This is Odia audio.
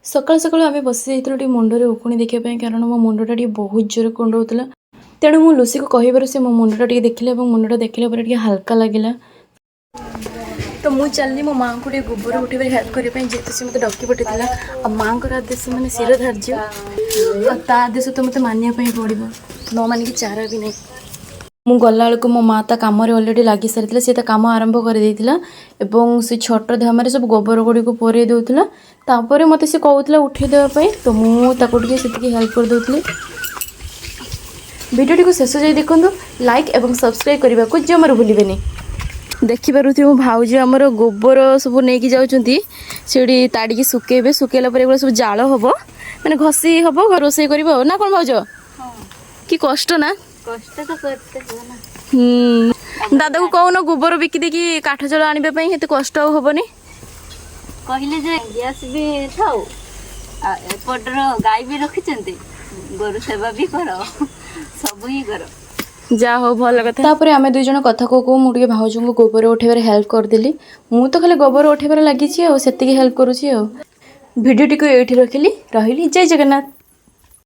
ସକାଳୁ ସକାଳୁ ଆମେ ବସି ଯାଇଥିଲୁ ଟିକେ ମୁଣ୍ଡରେ ଉକୁଣି ଦେଖିବା ପାଇଁ, କାରଣ ମୋ ମୁଣ୍ଡଟା ଟିକେ ବହୁତ ଜୋରେ କୁଣ୍ଡଉଥିଲା। ତେଣୁ ମୁଁ ଲୁସିକୁ କହିବାରୁ ସେ ମୋ ମୁଣ୍ଡଟା ଟିକେ ଦେଖିଲେ ଏବଂ ମୁଣ୍ଡଟା ଦେଖିଲା ପରେ ଟିକେ ହାଲକା ଲାଗିଲା। ତ ମୁଁ ଚାଲିଲି ମୋ ମାଆଙ୍କୁ ଟିକେ ଗୋବର ଉଠେଇବାରେ ହେଲ୍ପ କରିବା ପାଇଁ, ଯେହେତୁ ସେ ମୋତେ ଡକି ପଠେଇଥିଲା। ଆଉ ମାଆଙ୍କର ଆଦେଶ ମାନେ ଶିର ଧାର୍ଯ୍ୟ, ଆଉ ତା ଆଦେଶ ତ ମୋତେ ମାନିବା ପାଇଁ ପଡ଼ିବ, ନ ମାନିକି ଚାରା ବି ନାହିଁ। ମୁଁ ଗଲାବେଳକୁ ମୋ ମା ତା କାମରେ ଅଲରେଡ଼ି ଲାଗି ସାରିଥିଲା। ସେ ତା କାମ ଆରମ୍ଭ କରିଦେଇଥିଲା ଏବଂ ସେ ଛୋଟ ଧାମାରେ ସବୁ ଗୋବର ଗୁଡ଼ିକୁ ପୁରେଇ ଦେଉଥିଲା। ତାପରେ ମୋତେ ସେ କହୁଥିଲା ଉଠେଇ ଦେବା ପାଇଁ, ତ ମୁଁ ତାକୁ ଟିକେ ସେତିକି ହେଲ୍ପ କରିଦେଉଥିଲି। ଭିଡ଼ିଓଟିକୁ ଶେଷ ଯାଇ ଦେଖନ୍ତୁ, ଲାଇକ୍ ଏବଂ ସବସ୍କ୍ରାଇବ୍ କରିବାକୁ ଜମାରୁ ଭୁଲିବେନି। ଦେଖିପାରୁଥିବେ, ମୋ ଭାଉଜ ଆମର ଗୋବର ସବୁ ନେଇକି ଯାଉଛନ୍ତି। ସେଠି ତାଡ଼ିକି ଶୁକେଇବେ। ଶୁକେଇଲା ପରେ ଏଗୁଡ଼ା ସବୁ ଜାଳ ହବ, ମାନେ ଘଷି ହବ, ଘରେ ରୋଷେଇ କରିବ ଆଉ। ନା କ'ଣ ଭାଉଜ? କି କଷ୍ଟ ନା? କଷ୍ଟ ତ କରତେ ହବ ନା। ଦାଦାକୁ କହୁନ ଗୋବର ବିକି ଦେଇକି କାଠ ଜାଳ ଆଣିବା ପାଇଁ, ଏତେ କଷ୍ଟ ଆଉ ହବନି। କହିଲେ ଯେ ଗ୍ୟାସ୍ ବି ଥାଉ ଆଉ ଏପଟର ଗାଈ ବି ରଖିଛନ୍ତି, ଗୋରୁ ସେବା ବି କର, ସବୁ ହିଁ କର। ଯାହା ହଉ, ଭଲ କଥା। ତାପରେ ଆମେ ଦୁଇ ଜଣ କଥା କହୁ କହୁ ମୁଁ ଟିକେ ଭାଉଜଙ୍କୁ ଗୋବର ଉଠେଇବାରେ ହେଲ୍ପ କରିଦେଲି। ମୁଁ ତ ଖାଲି ଗୋବର ଉଠେଇବାରେ ଲାଗିଛି ଆଉ ସେତିକି ହେଲ୍ପ କରୁଛି। ଆଉ ଭିଡ଼ିଓଟିକୁ ଏଇଠି ରଖିଲି, ରହିଲି, ଜୟ ଜଗନ୍ନାଥ।